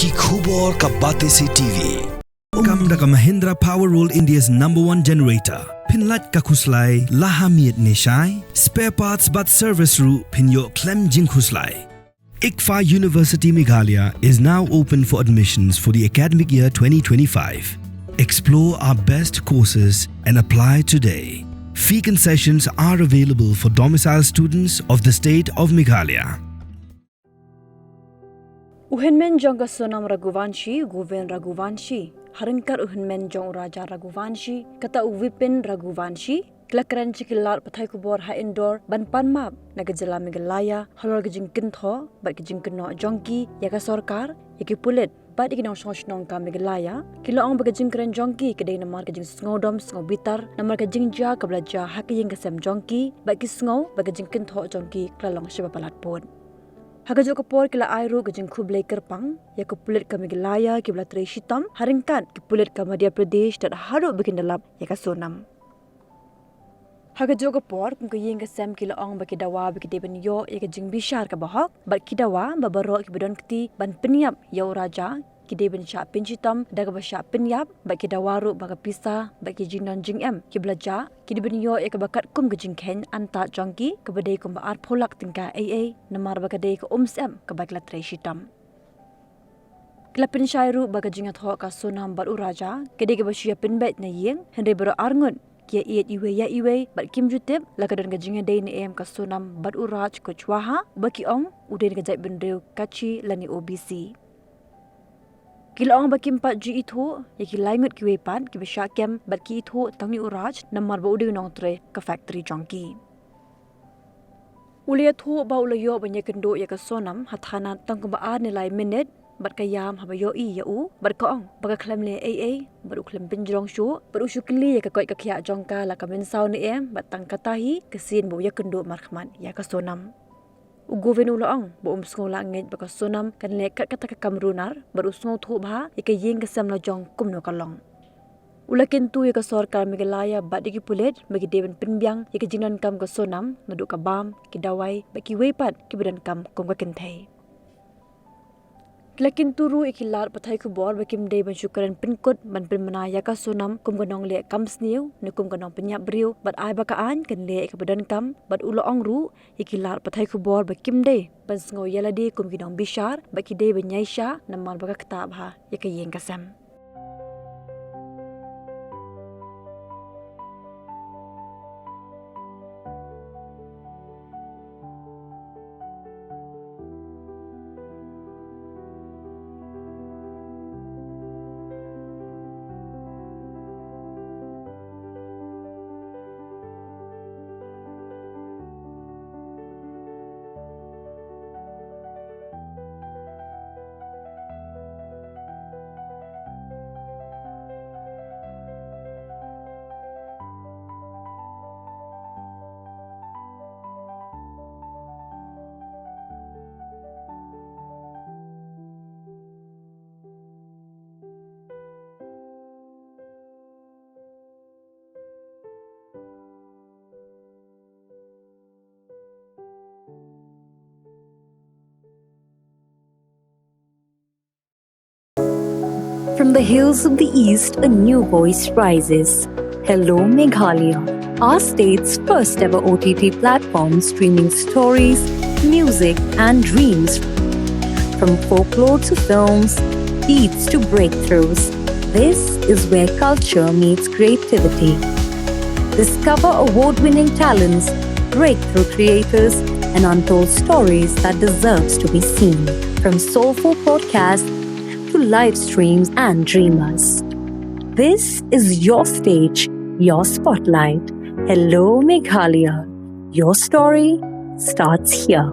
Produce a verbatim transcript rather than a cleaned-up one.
Ki khubor ka Batesi T V. Kam da ka Mahindra Power World, India's number one generator. Pynlait ka khuslai la ha miet ne shai. Spare parts bad service ruh phin ïoh khlem jingkhuslai. ICFAI University Meghalaya is now open for admissions for the academic year twenty twenty-five. Explore our best courses and apply today. Fee concessions are available for domicile students of the state of Meghalaya. U hynmen jong ka Sonam Raghuvanshi, Govind Raghuvanshi, ha ryngkat u hynmen jong u Raja Raghuvanshi, kata u Vipin Raghuvanshi, ki la kren sha ki lad pathai khubor ha Indore ban pan map na ka jylla Meghalaya halor ka jingkynthoh bad ka jingkynnoh jong ki ïa ka sorkar, ïa ki pulit bad ïa ki nongshong shnong ka Meghalaya. Ki la ong ba ka jingkren jong ki ka dei namar ka jingsngewdom sngewbitar namar ka jingjia kaba la jia ha ka ïing ka sem jong ki, bad ki sngew ba ka jingkynthoh jong ki ka la long shibun palat pud. Ha kajuh ka por ki la ai ruh ka jingkhublei kyrpang ïa ka pulit ka Meghalaya kiba la trei shitom ha ryngkat ki pulit ka Madhya Pradesh tad haduh ba kin da lap ïa ka Sonam. Ha kajuh ka por, kum ka ïing ka sem ki la ong ba ki dawa ba ki dei ban ïoh ïa ka jingbishar kaba hok, bad ki dawa ba baroh kiba don kti ban pynïap ïa u Raja ki dei ban shah pynshitom da kaba shah pynïap, bad ki dawa ruh ba ka pisa bad ki jingdon jingem kiba la jah ki dei ban ïoh ïa kaba katkum ka jingkheiñ antad jong ki kaba dei kumba arphew lak tyngka ei ei namar ba ka dei ka umsyep kaba ki la trei shitom. Ki la pynshai ruh ba ka jingïathoh ka Sonam bad u Raja ka dei kaba shu ïa pynbeit na ïing, hynrei baroh arngut ki ïa ïeit iwei ïa iwei bad kim ju tip la ka don ka jingïadei ne em ka Sonam bad u Raj Kushwaha, ba ki ong u dei na ka jaitbynriew Kachin lane O B C. Ki la ong ba kim pat ju ithuh ïa ki lai ngut kiwei pat kiba shah kem bad ki ithuh tang ïa u Raj namar ba u dei u nongtrei ka factory jong ki. U la ïathuh ba u la ïoh ban ïakynduh ïa ka Sonam ha thana tang kumba ar ne lai minit bad ka ïam haba ïohi ïa u, bad ka ong ba ka khlem leh ei ei bad u khlem pynjrong shuh, bad u shu kylli ïa ka koit ka khiah jong ka la ka mynsaw ne em, bad tang kata hi ka sien ba u ïakynduh markhmat ïa ka Sonam. U Govind u la ong ba um sngew lah ngeit ba ka Sonam kan leh kat kata ka kam runar bad u sngewthuh bha ïa ka ïing ka sem la jong kumno ka long. U la kyntu ïa ka sorkar Meghalaya bad ïa ki pulit ba ki dei ban pynbiang ïa ka jingdonkam ka Sonam naduh ka bam, ki dawai bad kiwei pat kiba donkam kum ka kynthei. Ki la kyntu ruh ïa ki lad pathai khubor ba kim dei ban shu kren pynkut ban pynmynna ïa ka Sonam kum ka nongleh kam sniew ne kum ka nongpynïap briew, bad ai ba ka aiñ kan leh ïa kaba donkam, bad u la ong ruh ïa ki lad pathai khubor ba kim dei ban sngew ïa lade kum ki nongbishar bad ki dei ban ïaishah namar ba ka ktah bha ïa ka ïing ka sem. From the hills of the East, a new voice rises. Hello, Meghalaya, our state's first ever O T T platform streaming stories, music, and dreams. From folklore to films, beats to breakthroughs, this is where culture meets creativity. Discover award winning talents, breakthrough creators, and untold stories that deserves to be seen. From soulful podcasts to live streams and dreamers. This is your stage, your spotlight. Hello, Meghalaya. Your story starts here.